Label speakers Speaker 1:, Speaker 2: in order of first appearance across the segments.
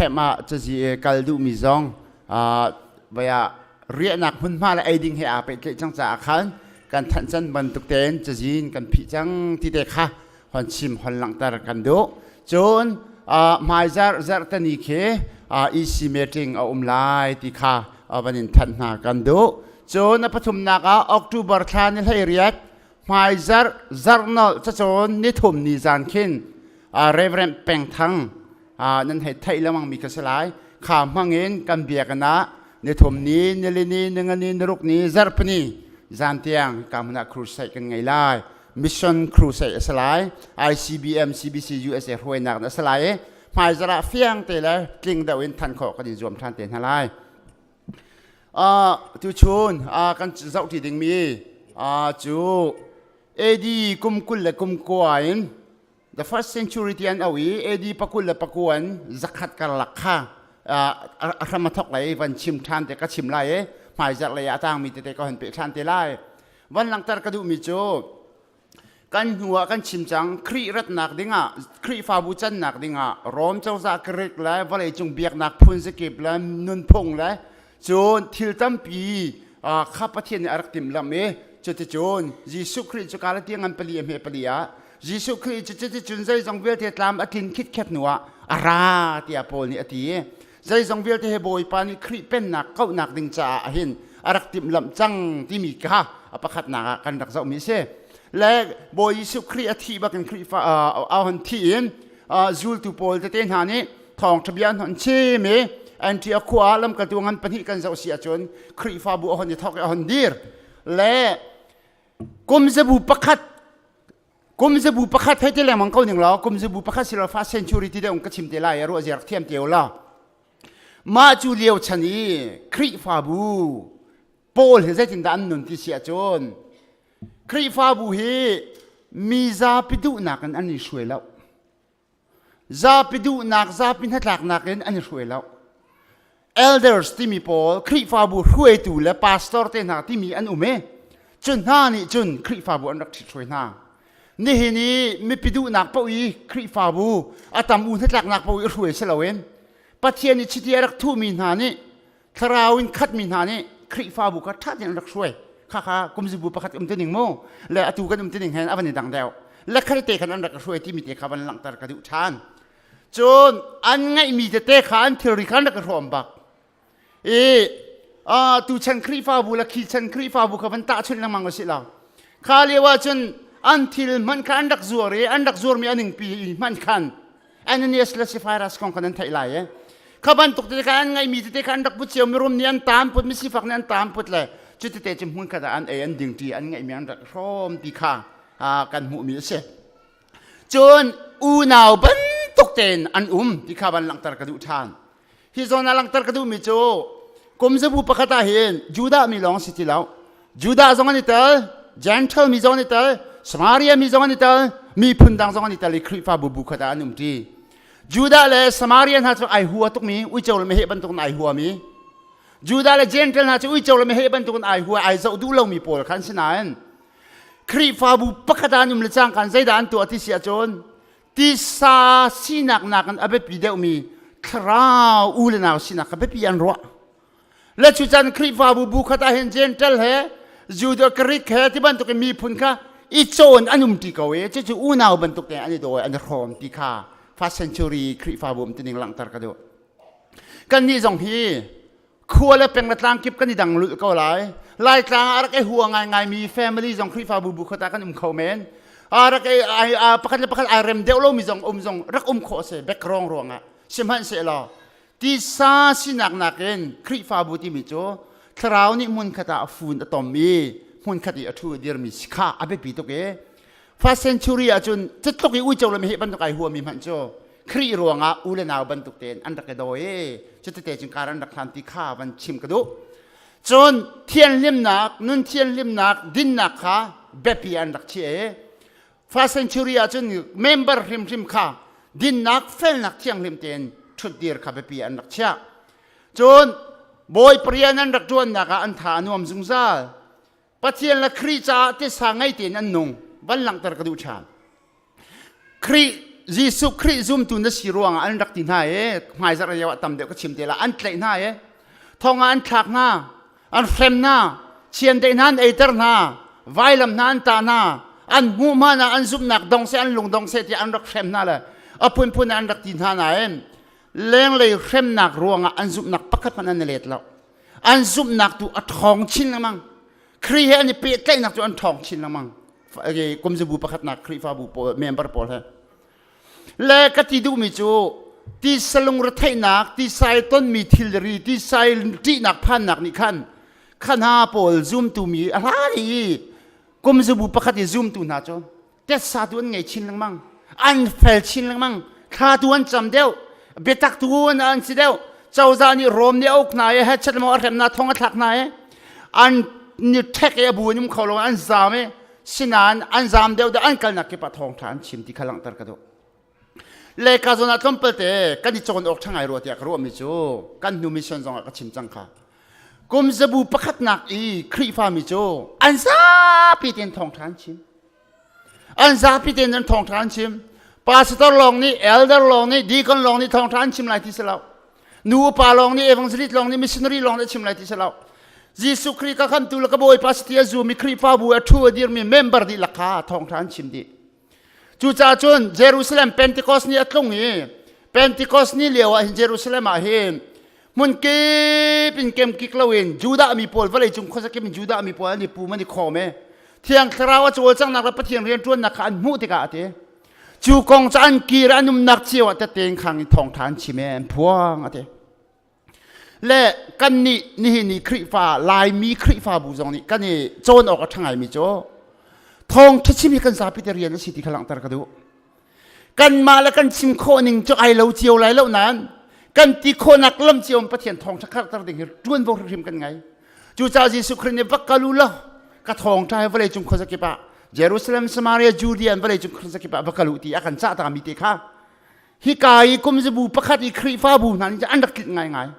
Speaker 1: Camp ah cazi kal duhmi zong vaya riahnak hmunhma le eiding he aa pehtlaih cang caah khan kan thanh can bantuk tein cazin kan phih cang ti te kha hon chim hon langhter kan duh. Cun hmai zarh zarhtani khi EC meeting a um lai ti kha van in thanh hna kan duh. Cun a pathumnak ah October thla ni 18 hmai zarh zarhnolh cacawn nithum ni zan khin Reverend Peng Thang nan hei theih lengmang mi kha si lai. Kha hmangin kan biakinn ah nithum ni, nilini, ningani, niruk ni, zarhpini zan tiang ka hmun ah crusade kan ngei lai. Mission crusade a si lai. ICBM CBC USA hruainak in a si lai i hmaizarh ah fiang te le tling deuh in than khawh kan i zuam ṭhan te hna lai. Tuchun kan zohṭi dingmi cu AD kum 20 le kum kua in the first century ti an au i AD 29 in 100 karlak kha a hram a thok lai van chim ṭhan te ka chim lai i hmaizarh lei ah a tangmi tete ka hon peh ṭhan te lai. Van langhter ka duhmi cu kan hnu ah kan chim cang Khrih ratnak dingah Khrihfabu cannak dingah Rom cozah Greek le vawleicung biaknak phun zakip le nunphung le cun thil tampi kha Pathian nih a rak timhlamh i cuticun Jesuh Khrih cu Galatia ngan pali a hme pali ah Jesuh Khrih cu cuticun zeizong vialte tlam a tlin khitkhet hnu ah a ra tiah Paul nih a ti i zeizong vialte he Bawipa nih Khrih pennak kauhnak ding caah ahhin a rak timhlamh cang timi kha a pakhatnak ah kan rak zohmi a si. Le Bawi Jesuh Khrih a thih bakin Khrihfa a hon thih in zultu pawl tete hna nih thawngṭha bia an hon chim i Antioch khua ah lamkaltu ngan pahnih kan zoh si ahcun Khrihfabu a hon i thawk i a hon dir. Le kum zabu pakhat kum zabu pakhat hei ti lengmang ko ning law kum zabu pakhat si lo fa century ti deuh ka chim te lai ruah ziar thiam te la mah cu lio chan i Khrihfabu Paul hi zeitindah an nun ti si ahcun Khrihfabu hi mi zapi duhnak in an i hruai lo. Zapi duhnak, zapi hnatlaknak in an i hruai lo. Elders timi pawl, Khrihfabu hruaitu le pastor te hna timi an um i cu hna nih cun Khrihfabu an rak ṭhithruai hna. Nihin i mipi duhnak paoh i Khrihfabu a tam u hnatlaknak paoh i hruai si loin Pathian nih chiti a rak thuhmi hna nih thlarau in khatmi hna nih Khrihfabu kha ṭha tein an rak hruai. Khakha kumzibu pakhat um tining mu le atu kan um tining hen a van i dang deuh. Le khat te khan an rak hruai timi te kha van langhter ka duh ṭhan. Cun an ngeihmi tete kha an thilri kha an rak i hrawm bak. I tu chan Khrihfabu le khi chan Khrihfabu kha van tahchunh lengmang usih law kha lio ah cun an thil hmanh kha an rak zuar i an rak zuarmi a ningpi hmanh khan Ananias le Sapphira kong kha nan theih lai e. Kha bantuk tete kha an ngeihmi tete kha an rak put cio mirum nih an tam put misifak nih an tam put le cu tete cu hmun khat ah an ei an ding ṭi an ngeihmi an rak hrawm ti kha kan hmuhmi a si. Cun unau bantuk tein an um ti kha van langhter ka duh ṭhan. Hi zawn ah langhter ka duhmi cu kum zabu pakhat ah hin Judah mi lawng si ti lo. Judah zong an i tel, Gentile mi zong an i tel, Samaria mi zong an i tel, miphun dang zong an i tel i Khrihfabu bu khat ah an um ṭi. Judah le Samaria hna cu ai hua tukmi, uico le meheh bantukin ai huami. Judah le Gentile hna cu uico le meheh bantukin ai hua, ai zoh duh lomi pawl kha an si nain Khrihfabu pakhat ah an um le cangka zeidah an tuah ti si ahcun tisa sinak nakin a biapi deuhmi thlarau u le nau sinak kha biapi an ruah. Le cu caan Khrihfabu bu khat ah hin Gentile he Judah Greek he ti bantukin miphun kha i cawn an um ti ko i cucu unau bantuk te an i dawi an i hrawm ti kha first century Khrihfabu um tining langhter ka duh. Kannih zong hi khua le peng le tlang kip kan i dang lulh ko lai. Laitlang ah a rak i hua ngaingaimi family zong Khrihfabu bu khat ah kan um kho men. A rak i pakhat le pakhat ai rem deuh lomi zong um zong rak um khawh a si background ruangah. Sihmanhsehlaw tisa sinak nakin Khrihfabu timi cu thlarau nih hmunkhat ah a fun a tom i hmunkhat i a ṭhu a dirmi si kha a biapi tuk i first century ahcun cutluk i uico le meheh bantuk ai huami hmanh cu Khrih ruangah u le nau bantuk tein an rak i dawi i cutete cun kar an rak hlan ti kha van chim ka duh. Cun thianhlimnak, nun thianhlimnak, dinnak kha biapi an rak chiah i first century ahcun member hrimhrim kha dinnak, felnak thianghlim tein ṭhutdir kha biapi an rak chiah. Cun Bawi rian an rak ṭuannak ah an tha a nuam zungzal. Pathian le Khrih caah tisa ngei tein an nung. Van langhter ka duh ṭhan. Khrih Jesuh Khrih zumtu na si ruangah an rak ti hna i hmaizarh lio ah tam deuh ka chim te la an tlaih hna i thong ah an thlak hna an hrem hna chiandeih hna an eiter hna vailam hna an tah hna an hmuh hmanh ah an zumhnak dong seh an lung dong seh tiah an rak hrem hna le a phunphun an rak ti hna nain lenglei hremnak ruangah an zumhnak pakhat hmanh an i let lo an zumhnak tu a ṭhawng chin lengmang Khrih he an i pehtlaihnak cu an ṭhawng chin lengmang kumzabu pakhatnak Khrihfabu pawl member pawl he le ka ti duhmi cu tisa lungretheihnak tisai tonmi thilri tisai ṭihnak phannak nih khan khana pawl zumtu mi a hlan i kumzabu pakhat i zumtu hna cu tetsa tu an ngei chin lengmang an fel chin lengmang thla tu an cam deuh biatak tu an si deuh cozah nih Rom nih a uk hna i hechet maw a hrem hna thong a thlak hna i an ni ṭhek i a bu an um kho lo an zam i sinain an zam deuh deuh an kalnak kip ah thawngṭha an chim ti kha langhter ka duh le ka zawn ah tlawmpal te kan i cawn awk ṭha ngai rua tiah ka ruahmi cu kan hnu mission zong ah ka chim cang kha kum zabu pakhatnak i Khrihfami cu an zapi tein thawngṭha an chim An zapi tein an thawngṭha an chim. Pastor lawng nih, elder lawng nih, deacon lawng nih thawngṭha an chim lai ti si lo. Nu upa lawng nih, evangelist lawng nih, missionary lawng nih chim lai ti si lo. Jesuh Khrih ka khamtu le ka Bawipa si ti a zumi Khrihfabu a ṭhu a dirmi member dihlak kha thawngṭha an chim dih. Cucaah cun Jerusalem Pentecost ni a tlung i Pentecost ni lio ah hin Jerusalem ah hin hmun kip in kemkik loin Judah mi pawl vawlei cung khuazakip in Judah mi pawl an i pum an i khawm i Thiang Thlarau a cawlcanghnak le Pathian rianṭuannak kha an hmuh tikah a ti. Cu kong cu an kir an umnak cio ah tete khang in thawngṭha an chim i an phuang a ti. Le kan nih nihin ni Khrihfa Laimi Khrihfabu zong nih kan i cawn awk a ṭha ngaimi cu thawngṭha chim hi kan zapi te rian a si ti kha langhter ka duh. Kanmah le kan chim khawh ning cu ai lo cio lai lo nain kan ti khawhnak lam cio in Pathian thawngṭha karhter ding hi ṭuanvo hrimhrim kan ngei. Cucaah Jesuh Khrih nih va kal u law ka thawngṭha hi vawlei cung khuazakip ah Jerusalem, Samaria, Judea in vawlei cung khuazakip ah va kal u ti a kan cah tami te kha hika i kum zabu pakhat i Khrihfabu hna nih an rak tlinh ngaingai.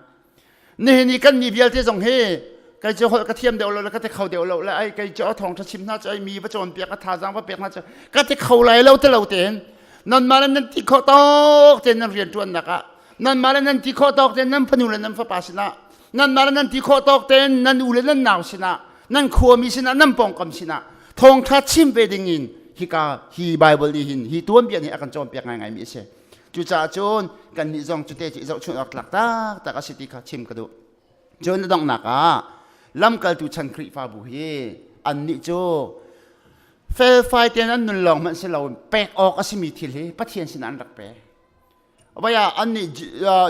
Speaker 1: Nihin i kan mi vialte zong hi kei cu holh ka thiam deuh lo le ka ti kho deuh lo le ai kei cu thawngṭha chim hna cu ai mi va cawnpiak a thazaang va pek hna cu ka ti kho lai lo ti lo tein nanmah le nan ti khawh tawk tein nan rianṭuannak ah nanmah le nan ti khawh tawk tein nan fanu le nan fapa sinah nanmah le nan ti khawh tawk tein nan u le nan nau sinah nan khuami sinah nan pawngkam sinah thawngṭha chim ve ding in hika hi Bible nih hin hi tuanbia nih a kan cawnpiak ngaingai mi a si. Cucaah cun kannih zong cute cu i zohchunh awk tlak taktak a si ti kha chim ka duh. Cun a donghnak ah lamkaltu chan Khrihfabu hi annih cu felfai tein an nun lawng hmanh si loin pek awk a simi thil hi Pathian sinah an rak pek. Vai ah annih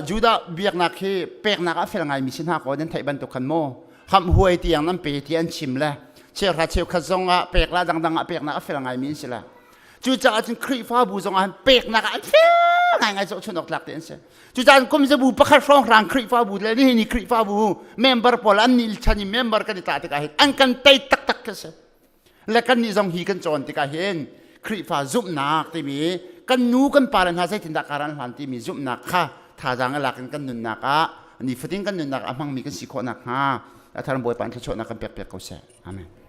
Speaker 1: Judah biaknak hi peknak ah fel ngaimi si hna kaw nan theih bantuk khan maw hamh huai tiang nan pe ti an chim le cheuhra cheukhat zong ah pek la dangdang ah peknak a fel ngaimi an si le Cucaah cun Khrihfabu zong ah peknak ah an fel ngaingai zohchunh awk tlak te an si. Cucaah kum zabu pakhat hrawnghrang Khrihfabu le nihin ni Khrihfabu member pawl an nih chan i member kan i tah tikah hin an kan tei taktak khi si. Le kan nih zong hi kan cawn tikah hin Khrihfa zumhnak timi kan nu kan pa le hna zeitindah kar an hlan timi zumhnak kha thazaang a lak in kan nunnak ah nifatin kan nunnak a hmangmi kan si khawh nakhnga a thar Bawipa in thluachuahnak kan pek piak ko seh. Amen.